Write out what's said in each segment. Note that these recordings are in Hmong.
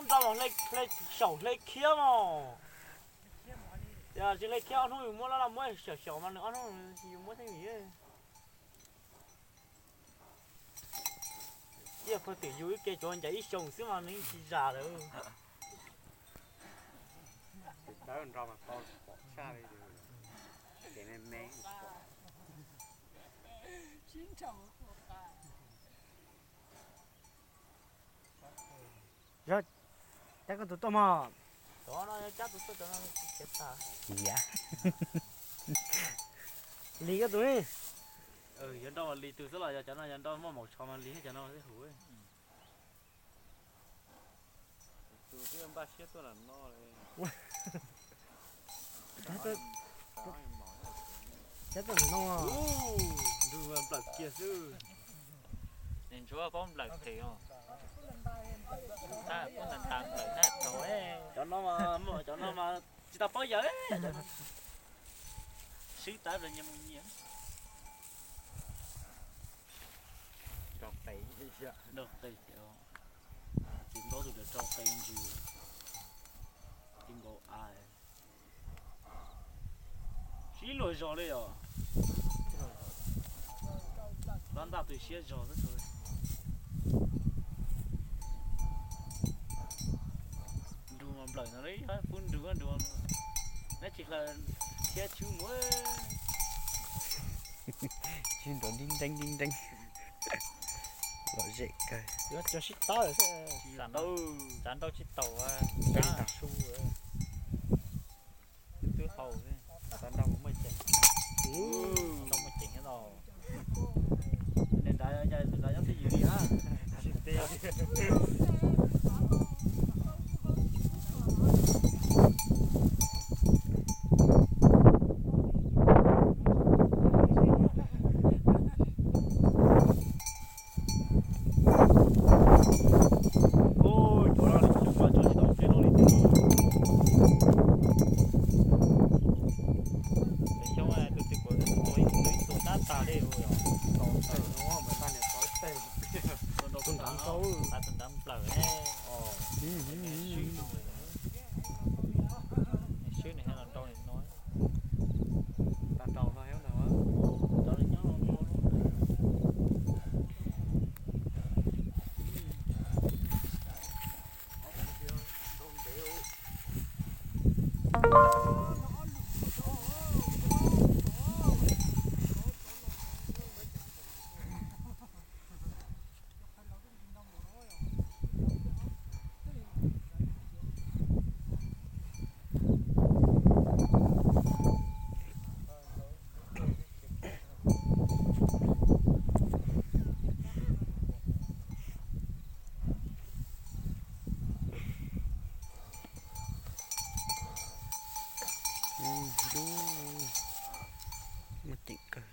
Nrau hle, saum hle khiab mos. Yog tsis hle khiab ob hnub yus muab laj laj muab xyaum xyaum mas nws ob hnub yus muab theej vim. Ciaj pawg twm yus ib ke cov ncaim ib xyoos xwb mas nws yeej tsis zam lawm. Cab koj tus tuaj mog. Cov no cab tus tuaj, cov no khiav tag. Lis koj tus. Yog nrau mas lis tus xwb los yog cov no yog nrau muaj maum tsho mas lis cov no thiaj huv. Tus twb npaj siab tuaj los no li. Cab tuaj no. Nrug nplawm kiag xwb. Ntsuav paub nplawm phem os. Paub ntas ntas nplawm nab rau. Cov no mas, cov no mas tsis tau paub yawg. Swb tas los nyias mus nyias. Rau qe, rau qe, tus ntaub tus rau qe ntsws. Ti nkaus a. Sib luag zog li os. Lab ntaj tus siab zog xwb tau. Nrug mas nplawm no li, pub nrug nrug. Neb tsis hlaws thiab tshwb mus. Tsis nrov nreeb nreeb nreeb nreeb. Lom zem kawg. Yuav cov sib tawb xwb. Tsav nrau tsis taus, tsav su. Twb haus xwb, tsav nrau muaj ceem. Nrau muaj ceem thiab los. Nws nrad, nrad nyob twj ywm li na. Cov no li cov mas tso tsis tau tej no li thiab. Xyoo tus twg kuv tua ib tug tab tag li yog. Tus nrad nplawm ne. Swb nws thiaj los nrau li no. Tau rau no thiab ntag. Muaj ceem kawg.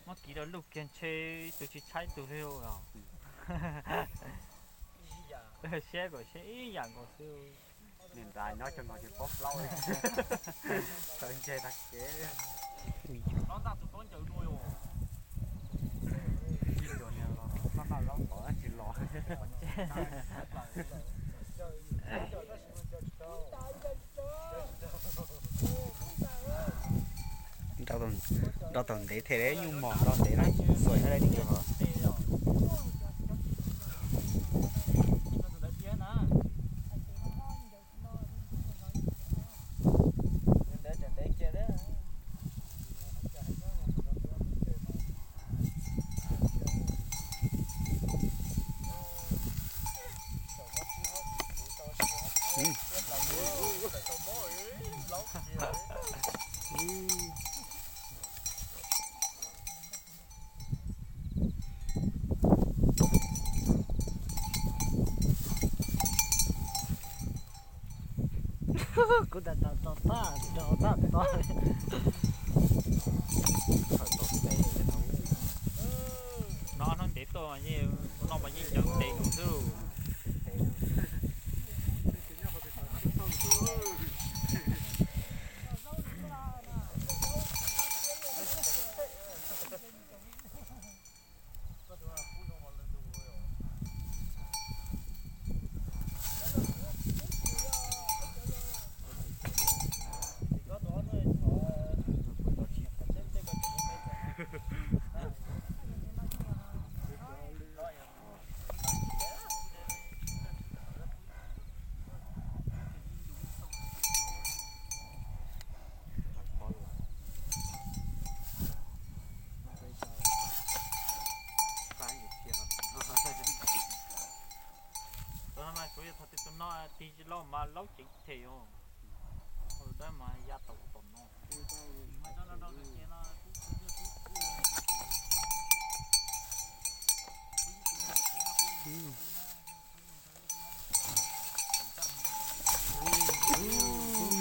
Muab kiv rau luj kiag ntshe tus tsis tshaib tus li os. Siab kom siab ib yam nkaus xwb. Niag nrad nyob cov nkaus tsis paub plaub li. Sawv ntseg tag kev. Ib co niag los noj noj zaub tod tsis los. Nrau tau ntev thiab, nyuj mos nrau ntev na, xuas nyob deb tsis cuag. Kuv tau tau tau tag, tsis rau tag tau. No hnub ntev tuaj, no mas yeej ncaws ntev kuv xwb. Tus no mas kuv yog thaum twg tus no tig loj mas laub ceev them os. Tus dawb mas ya tau ub tom no. Ub,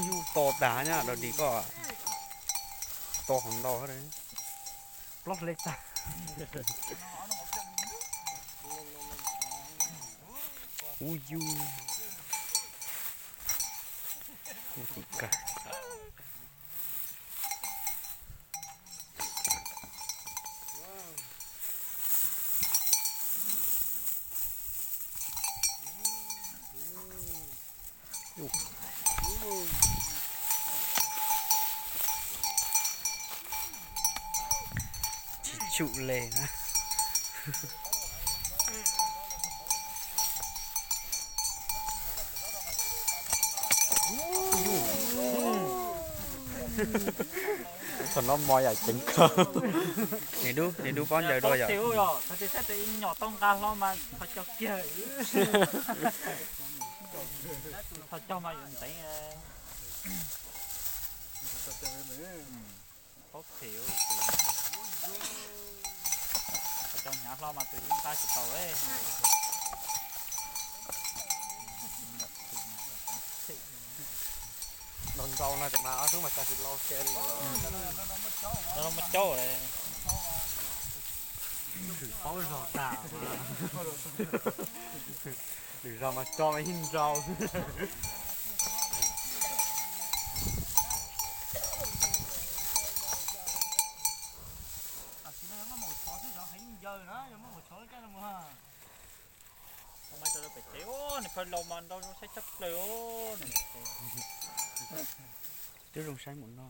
yug to tas nyab dog dig koj, to hov ntau, plaub hle tag. Ub yug, ub tim kawg. Tsis tshum le na. Thaum no mos yam ceev kawg. Niam dub, niam dub pob ncaws dua yom. Nyom tau nqa hlo mas qhov cog kiag. Qhov cog mas yuav ntev. Paub them, qhov cog hnyav hlo mas tus ib nqa tsis tau. Nrau nrau no ces mas ob hnub mas tso tsis lau kiag li. Nrau muaj caub. Paub zog tas. Lwm zaus mas tso mas yeej nrau. Tam sim no yog muab maum tshov xwb zov heev ncaws na, yog muab maum tshov lub caij no mus. Nws phaw laus mas nrau zoo saib tshaj plaws os. Twb zoo saib mus no.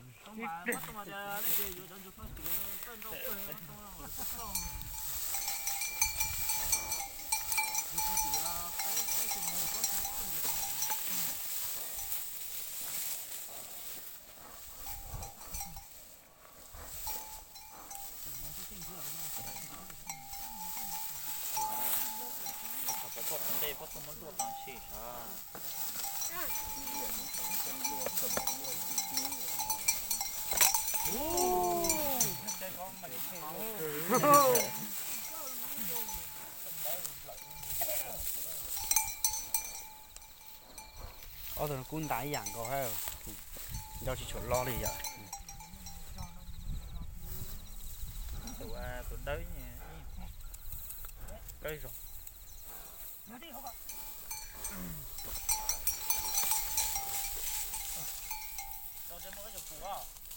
Pov toj ntej pov toj muab luaj tag sim sav. Ob tug no kub ntas ib yam nkaus, nrau tsis tshua loj li yom. Tus dawb kawg zog.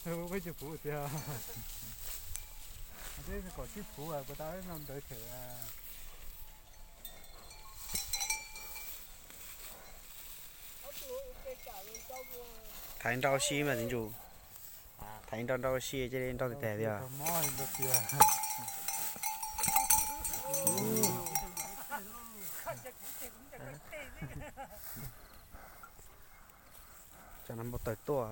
Peb cov puv tiag. Peb kom sib puv puas tau no ntawd them. Thaiv nrau si mas txiv ntsuj. Thaiv nrau nrau si cia li nrau tes tes tiag. Cov no npau taws tuaj.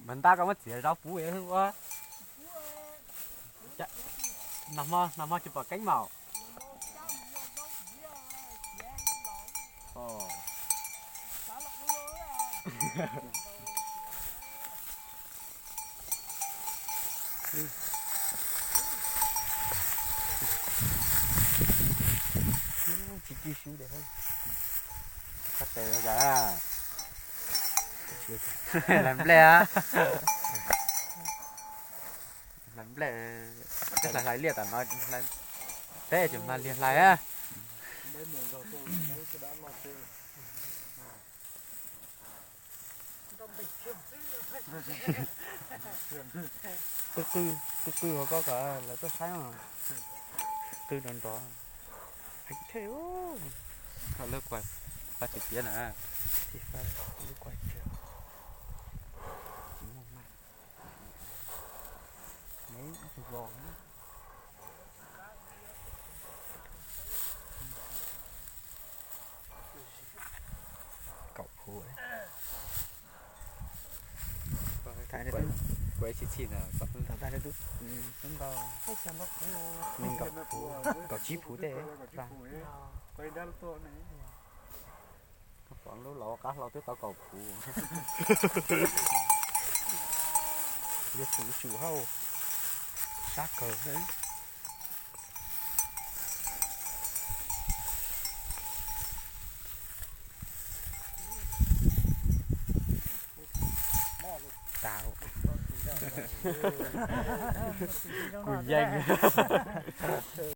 Mas ntab koj muab txiav zov puv ua. Nag hmo tsis pom keeb maum. Tsis ci sub de. Qab tes yom. Hlais nplej, hlais nplej, hlais liaj tam no, peb tseem mag liag hlais. Qw qw, qw qw hauv ko kom lawv tuaj saib os. Qw nrov nrov. Heev thiab. Lub kuaj, pab tsis tiab na. Tsis fab, lub kuaj tiag. Tsis muaj mas. Neb tus vos. Kaum phuv. Tham kuv tsis txhij ntawd, tham tham tub tub nkaus. Nees nkaum phuv, kaum tsib phuv tej. Pom lub laus qab hlau twb tau kaum phuv. Yuav tsum tsum hauj sab kawg thiab. Tas, kuj yeej.